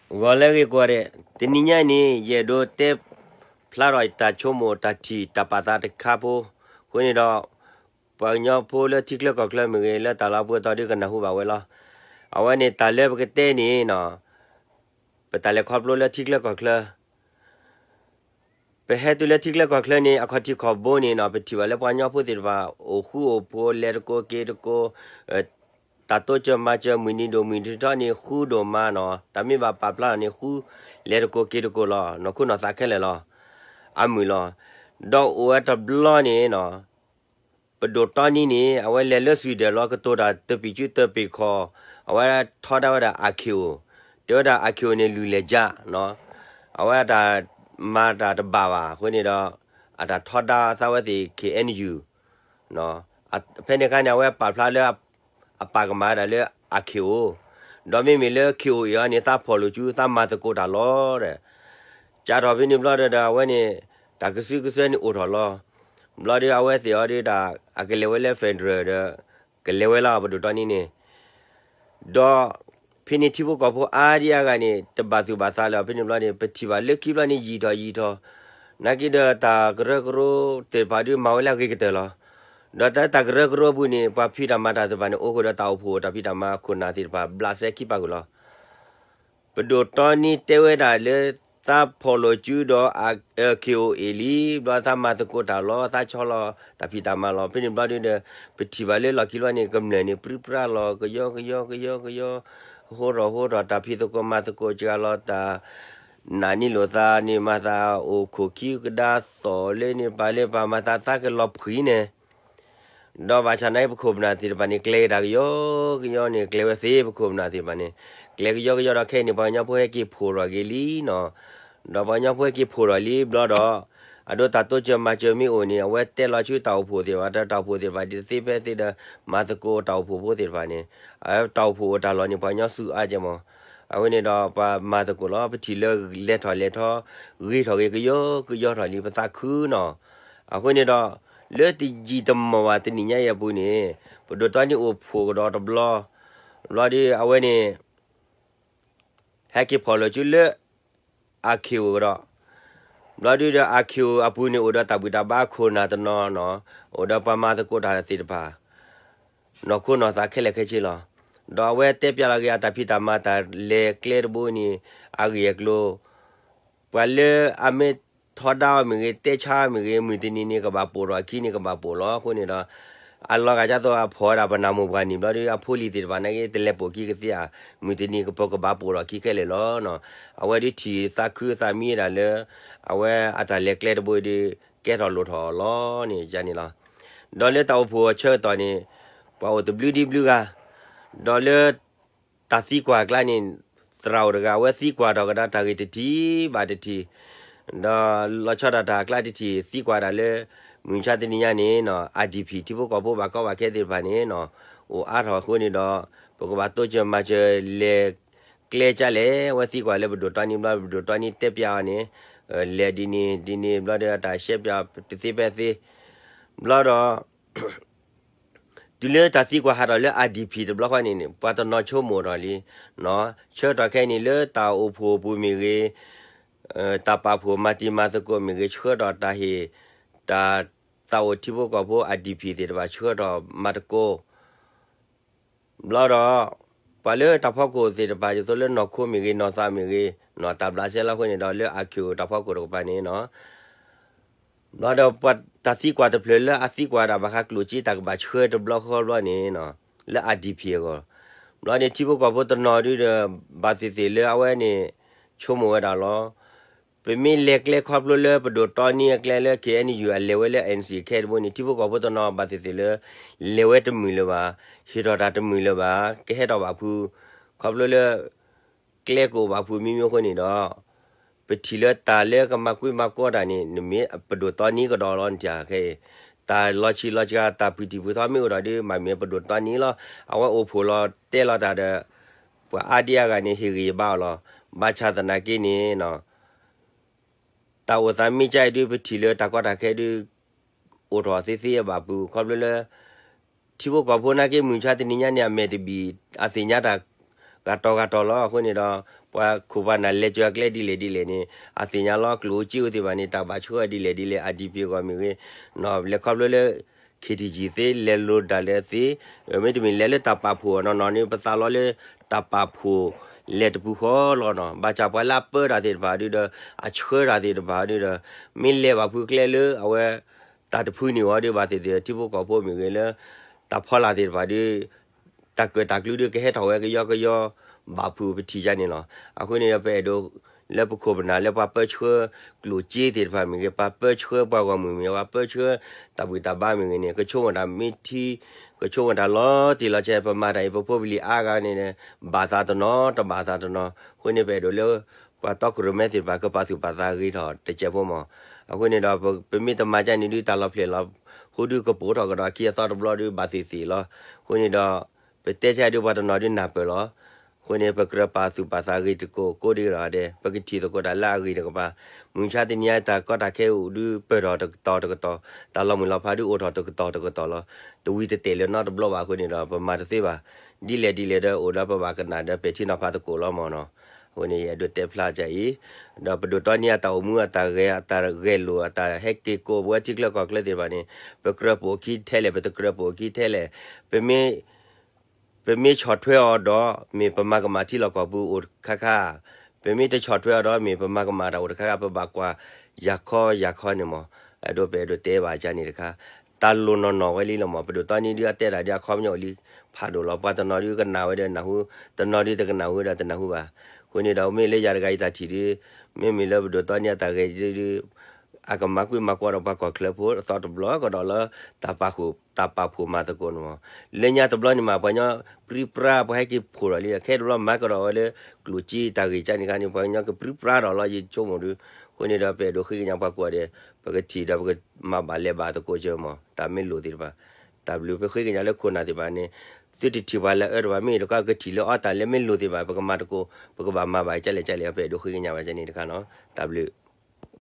ဂီၤလၢအဂ့ၤကိးဂၤဒဲး, တနံၤညါအံၤန့ၣ် ယအဲၣ်ဒိးတဲဖျါထီၣ်တၢ်ဆိကမိၣ် တၢ်ထံၣ်တၢ်ပာ်သးတခါဖိ, အဃိန့ၣ်ဒီး ပှၤကညီဖိလၢထံချၢကီၢ်ချၢမ့ၢ်ဂ့ၤ လၢတၢ်လီၢ်ပှဲၤတီၤဒုကနၢ်ဟူဘၣ်ဝဲလီၤ. အဝဲန့ၣ်တၢ်လၢပကတဲန့ၣ်နီၤ, ပတၢ်လဲၤခီဖျိလၢထံချၢကီၢ်ချၢ ပဟဲတုၤလၢထံချၢကီၢ်ချၢန့ၣ် အခီၣ်ထံးခီၣ်ဘိန့ၣ်နီၤ, ပထံၣ်ဘၣ်လၢပှၤကညီဖိသ့ၣ်တဖၣ် အိၣ်ဃူအိၣ်ဖိး လဲၤတကိးက့ၤတကိး, တၢ်တိစၢၤမၤစၢၤ မုၢ်နံၤဒိၣ်မုၢ်နံၤထီန့ၣ် ဃူဒိၣ်မးနီၤ, တၢ်မ့ၢ်ဘၣ်ပာ်ဖျါထီၣ်န့ၣ် ဃူလဲၤတကိးက့ၤတကိးလီၤ, နီၢ်ခိနီၢ်သးခဲလၢာ်လီၤ, အမုာ်လီၤ. ဒီးအိၣ်ဝဲတဘျီန့ၣ်နီၤ ပဒိၣ်တီနံန့ၣ် အဝဲလဲၤလၢ Sweden လီၤ, ကတိၤတၢ်တပံၤစုတပံၤခီၣ်, အဝဲထီဒါဝဲဒၣ် ICAO, တဲဝဲဒၣ် ICAO န့ၣ် လုၢ်လဲၢ်ကၠးနီၤ, အဝဲတၢ်မၤတၢ်တဘၣ်ဘၣ် အဃိန့ၣ်ဒီး အတၢ်ထီဒါသးဝဲသ့ၣ် KNU ဖဲန့ၣ်အခါန့ၣ် အဝဲပာ်ဖျါလၢ အပာ်ကမၣ်ဝဲဒၣ်လၢ ICAO, ဒီးမ့မ့ၢ်လၢ KOA အံၤန့ၣ် သးဖီၣ်လိာ်စု သးမၤသကိးတၢ်လီၤဒီး ကးထီၣ်ဖဲန့ၣ်ဘျီဒီး အဝဲန့ၣ် တၢ်ကစုကစွဲန့ၣ်အိၣ်ထီၣ်လီၤ. ဘျီဒီးအဝဲသ့ၣ်အီၤဒီးတၢ် အကလဲၤဝဲလၢ federal ဒီး ကလဲၤဝဲလီၤ ပဒိၣ်တီနံန့ၣ် ဒီးဖဲန့ၣ်ထံဖိကီၢ်ဖိအါဒံအါဂၤန့ၣ် တဘၣ်သူၣ်ဘၣ်သးလၢၤ ဖဲန့ၣ်ဘျီန့ၣ် ပထံၣ်ဘၣ်လၢခံဘျီန့ၣ် ယံာ်ထီၣ်ယံာ်ထီၣ်, နာ်က့ဒီးတၢ်ကရၢကရိသ့ၣ်တဖၣ်ဒုးမၤဝဲလၢအဂ့ၤကတၢၢ်လီၤ. ဒီးတၢ်တၢ်ကရၢကရိအပူၤန့ၣ် ပှၤဖံးတၢ်မၤတၢ်သ့ၣ်တဖၣ်န့ၣ် အိၣ်ဃုာ်ဒီးတၢ်အိၣ်ဖှိၣ်တၢ်ဖံးတၢ်မၤခိၣ်နၢ်သ့ၣ်တဖၣ် ဘျးစဲခံပာ်ဃုာ်လီၤ. ပဒိၣ်တီနံတဲဝဲဒၣ်လၢ သးဖီၣ်လိာ်စုဒီး KOA လံ, ဘျီသးမၤသကိးတၢ်လီၤ, သးဆီလီၤတၢ်ဖံးတၢ်မၤလီၤ. ဖဲန့ၣ်ဘျီဒုးဒီး ပထံၣ်ဘၣ်လၢလီၢ်ခံဘျီန့ၣ် ကမျၢၢ်န့ၣ် ပြံပြါလီၤ ကယီကယီကယီကယီ, ဟိထီၣ်ဟိထီၣ် တၢ်ဖံးသကိးမၤသကိးစှၤလီၤ, တၢ်နာ်န့ၢ်လိာ်သးန့ၣ် မၤသးအိၣ်ခိၣ်ခံကဒါသိးလၢန့ၣ် ပာ်လၢပာ်မၤသးသးကလီၤဖှံန့ၣ် ဒီးဘၣ်ဆၣ်နာ်က့ ပခိၣ်ပနၢ်သ့ၣ်တဖၣ်န့ၣ် ကျဲၤတၢ်ကယီကယီန့ၣ် ကျဲၤဝဲသ့ ပခိၣ်ပနၢ်သ့ၣ်တဖၣ်န့ၣ် ကျဲၤကယီကယီဒီး ခဲအံၤန့ၣ် ပှၤကညီဖိဟဲက့ၤဖှိၣ်ထီၣ်က့ၤလံနီၤ, ဒီးပှၤကညီဖိဟဲက့ၤဖှိၣ်ထီၣ်လံဘျီဒီး အဒိတၢ်တိစၢၤမၤစၢၤမ့ၢ်အိၣ်န့ၣ် အဝဲတဲလီၤဆူတၢ်အိၣ်ဖှိၣ်သ့ၣ်တဖၣ် တၢ်အိၣ်ဖှိၣ်သ့ၣ်တဖၣ်ဒ်တသ့ဖဲသ့ဒီး မၤသကိးတၢ်အိၣ်ဖှိၣ်ဖိသ့ၣ်တဖၣ်န့ၣ် တၢ်အိၣ်ဖှိၣ်အိၣ်တၢ်လီၢ်န့ၣ် ပှၤကညီသူအါကဲမး, အဃိန့ၣ်ဒီးပှၤမၤသကိးလီၤ ပထံၣ်လၢလဲၤထီၣ်လဲၤထီ ဂ့ၤထီၣ်ဂ့ၤကယီကယီထီၣ်လံ ပသးခုနီၤ, အဃိန့ၣ်ဒီး လၢတယံာ်တမီၢ်ဘၣ်တနံၣ်ညါအံၤအပူၤန့ၣ် ပဒိၣ်တီနံအိၣ်ဖှိၣ်ကဒီးတဘျီ, ဘျီဒီးအဝဲန့ၣ် ဟဲက့ၤဖီၣ်လိာ်စုလၢ ICAO ကဒီး, ဘျီဒုဒီး ICAO အပူၤန့ၣ် အိၣ်ဒီးတၢ်ဘူၣ်တၢ်ဘါခိၣ်နၢ်တနီၤနီၤ, အိၣ်ဒီးပှၤမၤသကိးတၢ်သ့ၣ်တဖၣ် နီၢ်ခိနီၢ်သးခဲလၢာ်ခဲဆ့လီၤ. ဒီးအဝဲတဲပျးလီၤက့ၤအတၢ်ဖံးတၢ်မၤတၢ်လဲၤကျဲတဘိန့ၣ် အဂ့ၢ်အကျိၤ ပှၤလၢအမ့ၢ်ထီဒါအီၤမ့ၢ်ဂ့ၤ တဲဆါအီၤမ့ၢ်ဂ့ၤ မုၢ်တနံၤန့ၣ် ကဘၣ်ပိာ်ထီၣ်အခံန့ၣ် ကဘၣ်ပိာ်လီၤ. အဃိန့ၣ်ဒီး အလီၤဂာ်ဒ်သိးအဖီၣ်ဝဲဒၣ်ပနၢ်မိၢ်ပှၢ်နံၣ်ဘျီဒီး အဖိလံၤသ့ၣ်တဖၣ်နာ်က့ တလဲၤပိာ်ခံကသ့ဧါ, မုၢ်တနံၤကပကဘၣ်ပိာ်ထီၣ်ခံခဲလၢာ်လီၤ. အဝဲဒုးထံၣ်သးခုသးမံဒၣ်လၢ အဝဲအတၢ်လဲၤကျဲတဘိဒီး ကဲထီၣ်လိၣ်ထီၣ်အီၤလီၤန့ၣ် ယန့ၣ်လီၤ. ဒီးလၢတၢ်အိၣ်ဖှိၣ်အဆၢကတီၢ်န့ၣ် ပှၤအိၣ်တဘျုးဒံဘျုးဂၤ, ဒီးလၢ တၢ်သံကွၢ်အကျါန့ၣ် သရၣ်အိၣ်တဂၤ အဝဲသံကွၢ်ထီၣ်ကဒါတၢ်ဂ့ၢ်တထံၣ်ဘၣ်တထံၣ်, ဒီးလီၤဆီဒၣ်တၢ်အကျါတထံၣ် သံကွၢ်ဒၣ်လၢ မုၢ်ဆါတနံၤညါန့ၣ်နီၤ IDP ထံဖိကီၢ်ဖိဘၣ်ကီဘၣ်ခဲသ့ၣ်တဖၣ်န့ၣ်နီၤ အိၣ်အါထီၣ်အဃိန့ၣ်ဒီး ပကဘၣ်တိစၢၤမၤစၢၤလဲၤကျဲကလဲၣ်, အဝဲသံကွၢ်လၢပဒိၣ်တီနံဘျီ ပဒိၣ်တီနံတဲပျးအီၤန့ၣ် လဲၤဒ်န့ၣ်ဒ်န့ၣ်ဘျီဒီး အတၢ်ရှဲပျးတသ့ဖဲသ့ ဘျီဒီး တုၤလၢတၢ်သံကွၢ်ဟးထီၣ်လၢ IDP တဘျီဃီန့ၣ် ပှၤတနီၤဆိကမိၣ်ထီၣ်လံ, ဆၢကတီၢ်ခဲအံၤန့ၣ် လၢတၢ်အိၣ်ဖှိၣ်အပူၤမ့ၢ်ဂ့ၤ, တၢ်ပာ်ဖှိၣ်မၤတံၤမၤသကိးမ့ၢ်ဂ့ၤ ဆှၢထီၣ်တၢ်ဟ့ၣ် တၢ်သးအိၣ်ထံဖိကီၢ်ဖိ IDP သ့ၣ်တဖၣ် ဆှၢထီၣ်မၤသကိး ဘျီဒီး ပှၤလၢတၢ်ဖီခိၣ်သ့ၣ်တဖၣ် ဒ်သိးလၢနီၢ်ခိမ့ၢ်ဂ့ၤ နီၢ်သးမ့ၢ်ဂ့ၤ နီၢ်တၢ်ဘျးစဲလီၤအဃိန့ၣ်ဒီး လၢ IDP တၢ်ဖီခိၣ်တကပၤန့ၣ်နီၤ ဘျီဒီးပှၤတၢ်သံကွၢ်တဖျၢၣ်လၢအသံကွၢ်ဒၣ်ဘၣ်ဃးကျိၣ်စ့ တၢ်ကဘၣ်ဆှၢတဘျီဃီဘျီန့ၣ်နီၤ လၢ IDP အဂီၢ်, ဘျီန့ၣ်ထံဖိကီၢ်ဖိတနီၤဒုဒီး ဘၣ်သ့ၣ်သ့ၣ်လၢအဝဲန့ၣ် ဆိကမိၣ်ဝဲဒၣ်လီၤ. ပမ့ၢ်လဲၤကျဲခီဖျိလၢပဒိၣ်တီနံအကျဲလၢ KNU အလဲၤဝဲလၢ NCA ခဲတဘိန့ၣ် ထံဖိကီၢ်ဖိတနီၤဘၣ်သ့ၣ်သ့ၣ်လၢ လဲၤဝဲတမုာ်လၢၤဘၣ်, ဟ့ၣ်ထီၣ်တၢ်တမုာ်လၢၤဘၣ်, ကဟဲထီၣ်ဘၣ်ဖုး, ခီဖျိလၢ ကျဲကအိၣ်ဘၣ်ဖုးမံမံအဃိန့ၣ်ဒီး ပထံၣ်လၢတၢ်လၢကမၤကွံမၤကွီတၢ်န့ၣ် နမ့ၢ်ပဒိၣ်တီနံကဒီးလီၤနထံၣ်ခဲအံၤ, တၢ်လီၤဆံးလီၤစှၤ တၢ်ပူၤတံၢ်ပူၤသီမ့ၢ်အိၣ်ဒီးဒုး မ့မ့ၢ်ပဒိၣ်တီနံလီၤ. အဝဲအိၣ်ဖှိၣ်လီၤတဲလီၤတၢ်ဒီး ပှၤအါဒံအါဂၤန့ၣ် ဟ့ၣ်ဂံၢ်ဘါအီၤလီၤ. ဘၣ်ဆၣ်သနာ်က့န့ၣ် တၢ်အိၣ်သးမ့ၢ်ကဲအံၤဒုး ပထံၣ်လၢတၢ်ကီတၢ်ခဲဒုး အိၣ်ထီၣ်သ့သ့အဘၣ်ပူၤ ခီဖျိလၢ ထံဖိကီၢ်ဖိနာ်က့ မုၢ်ဆါတနံၤညါန့ၣ် အမဲာ်တဘံၣ် အသ့ၣ်ညါတၢ် ဂၤတီၤဂၤတီၤလီၤ. အဃိန့ၣ်ဒီး ပှၤခိၣ်ပှၤနၢ်လဲၤစၢၤအကျဲဒ်လဲၣ်ဒ်လဲၣ်န့ၣ် အသ့ၣ်ညါလီၤ. ကျိၣ်အိၣ်စ့အိၣ်သ့ၣ်တဖၣ်န့ၣ် တၢ်ဘၣ်ဆှၢဒ်လဲၣ်ဒ်လဲၣ် အဒံးဖံးဂီၢ်မ့ၢ်ဂ့ၤ, လဲၤခီဖျိလၢ ခ့ထံကံၤသ့ လဲၤလိၤဒၣ်လဲာ်သ့, မ့တမ့ၢ်လဲၤလၢတၢ်ပာ်ဖှိၣ်နီၢ်နီၢ်န့ၣ် ပသးလီၤလၢတၢ်ပာ်ဖှိၣ်လဲၤတပူၤဃီလီၤနီၤ. ဘၣ်ဆၣ်ပှၤလၢအပၢတၢ်သ့ၣ်တဖၣ်ဒုဒီး အဆှၢတၢ်သ့ၣ်တဖၣ်ဒုဒီး မ့ၢ်လဲၤဘၣ်ဖုကျဲလၢအဝဲ တၢ်တဖုန့ၣ်ဝဲဒုးဘၣ်သ့ၣ်သ့ၣ် ထံဖိကီၢ်ဖိမ့ၢ်ဂ့ၤလၢ တၢ်ဖီလာ်သ့ၣ်တဖၣ်ဒုး တၢ်ကၢၣ်တၢ်ကျူဒုးကဟဲထီၣ်ဝဲကယီကယီ ဘၣ်ဖုးပထံၣ်ယါန့ၣ်လီၤ. အဃိန့ၣ်ဒီး ပအဲၣ်ဒိးလၢပခိၣ်ပနၢ်လၢပှၤပၢဆှၢကျိၣ်စ့သ့ၣ်တဖၣ်မ့ၢ်ဂ့ၤ, ပှၤပၢဆှၢပှၤဂီၢ်မုၢ်မ့ၢ်ဂ့ၤ, ပှၤပၢဆှၢတၢ်ဘူၣ်တၢ်ဘါမ့ၢ်ဂ့ၤန့ၣ် ကဆိကမိၣ်တၢ်မ့ၢ်ထံ, ကဆိကမိၣ်တၢ်လီၤတံၢ်လီၤဆဲး, ပမၤတၢ်အံၤ ပဖိပလံၤအါဂၤန့ၣ် ဘၣ်သးတနီၤ တဘၣ်သးတနီၤ. အဃိန့ၣ် ပအဲၣ်ဒိးလၢ ပှၤတီခိၣ်ရိၣ်မဲသ့ၣ်တဖၣ် ကပာ်သူၣ်ပာ်သးဂ့ၤထီၣ်တစဲးဖိမး. အဃိန့ၣ်ဒီး ပမ့ၢ်တမၤကန့ၣ်ဒုး တၢ်လီၤဖျဲၣ်လီၤ ဃိဒုးကပိာ်ထီၣ်ကဒီးအခံအသီတဘျီဒုး ဘၣ်သ့ၣ်သ့ၣ်လီၤ. အဃိန့ၣ်ဒီး ပတဲဆၢဒုးပှၤတနီၤဒုးနၢ်ပၢၢ်လီၤ. အဃိန့ၣ် ပကြၢးပာ်သူၣ်ပာ်သးဂ့ၤတကိးကိးဒံးဒီးဒဲး ပကထံၣ်သကိးတၢ်လၢအဂ့ၤတကပၤ. မုၢ်ဆါတနံၤအံၤ တၢ်ကီတၢ်ခဲအိၣ်ဒုးပၢၢ်ထီၣ်တကတီၢ်တကတီၢ်, တၢ်လီၤမုၢ်လီၤဖးဒုးအိၣ်ထီၣ်တကတီၢ်တကတီၢ်လီၤ. တဝံၤတတဲာ်လၢၤနီတဘျီဘၣ်အဃိန့ၣ်ဒီး ပမၤတသ့ဘၣ်. ဒ်လဲၣ်ဒ်လဲၣ်ဒီး အိၣ်ဒီးပဘၣ်ကနၣ်ဒီးပဲာ်ထံနီၤဖးသကိးလီၤမးနီၤ. အဃိန့ၣ် ယအဲၣ်ဒိးတဲဖျါကအံၤ, ဒီးပဒိၣ်တီနံၤအတၢ်အိၣ်မူအတၢ်ဂဲၤ အတၢ်ဂဲၤလိာ် အတၢ်ဟဲက့ၤကိးပဝဲထံချၢကီၢ်ချၢသ့ၣ်တဖၣ်န့ၣ် ပကြၢးပိာ်အခံထဲလဲၣ် ပတကြၢးပိာ်အခံထဲလဲၣ်, ပမ့ၢ် ပမ့ၢ်ဆီၣ်ထွဲအီၤဒီး မ့ၢ်ပမၤကမၣ်ထံလီၢ်ကီၢ်ပူၤအိၣ်တခါခါ, ပမ့ၢ်တဆီၣ်ထွဲအီၤဒီး မ့ၢ်ပမၤကမၣ်တၢ်အိၣ်တခါခါ ပဘၣ်ကွၢ်ယၤခီယၤခီန့ၣ်မး. အဲၣ်ဒိးပအဲၣ်ဒိးတဲဘၣ်ကန့ၣ်တခါ, တၢ်လိၣ်နီၢ်နီၢ်ဝဲလံလီၤမး. ပဒိၣ်တီနံၤဒုးအတဲတၢ်ဒုးအခီပညီအိၣ်လံဖးဒိၣ်လီၤ. ပှၤတနီၤဒုးကနၣ်ဝဲဒီးနၢ်ဟူ, တနီၤဒုးတကနၣ်ဝဲဒီးတနၢ်ဟူဘၣ်. အဃိန့ၣ်ဒီး မ့ၢ်လၢယၤတဂၤအံၤတၢ်ထံၣ်ဒုး မ့မ့ၢ်လၢပဒိၣ်တီနံၤအတၢ်ဂဲၤဒုး အကမၤကွံာ်မၤကွီဒီးပှၤကီၢ်ချၢဖိအသီတဘျီကဒီးလၢ တၢ်ပာ်ဖှိၣ်မၤသကိးန့ၣ်မး. လၢညါတဘျီန့ၣ်မး ပှၤကညီပြံပြါ ပှၤဟဲက့ၤဖှိၣ်ထီၣ်လံ ခဲတဘျီမၤကဒီးဝဲလၢ ကျိၣ်စ့တၢ်ဂ့ၢ်ကန့ၣ်ခါန့ၣ် ပှၤကညီကပြံပြါထီၣ်လီၤ ယဆိကမိၣ်ဒုး. အဃိန့ၣ်ဒီး ပအဲၣ်ဒိးဃ့ကညးပှၤကိးဂၤဒဲး ပကထံၣ်ဒီးပကမၤဘၣ်လဲၤဘၣ်သကိးကမး တၢ်မ့ၢ်လိၣ်သ့ၣ်တဖၣ်. တၢ်ဘျုး ပဃ့ကညးလၢခိၣ်နၢ်သ့ၣ်တဖၣ်န့ၣ် သုတထံၣ်ပှၤလၢအအၢတဖၣ် မ့ၢ်တခီကထံၣ်လၢအီတၢ်လၢမ့ၢ်လိၣ်သ့ၣ်တဖၣ် ပကမၤသကိး ပကဘၣ်မၤဘၣ်ကလဲၣ်ကလဲၣ် ပအဲၣ်ဒိးဃ့ကညးဘၣ်ကန့ၣ်တခါနီၤ. တၢ်ဘျုး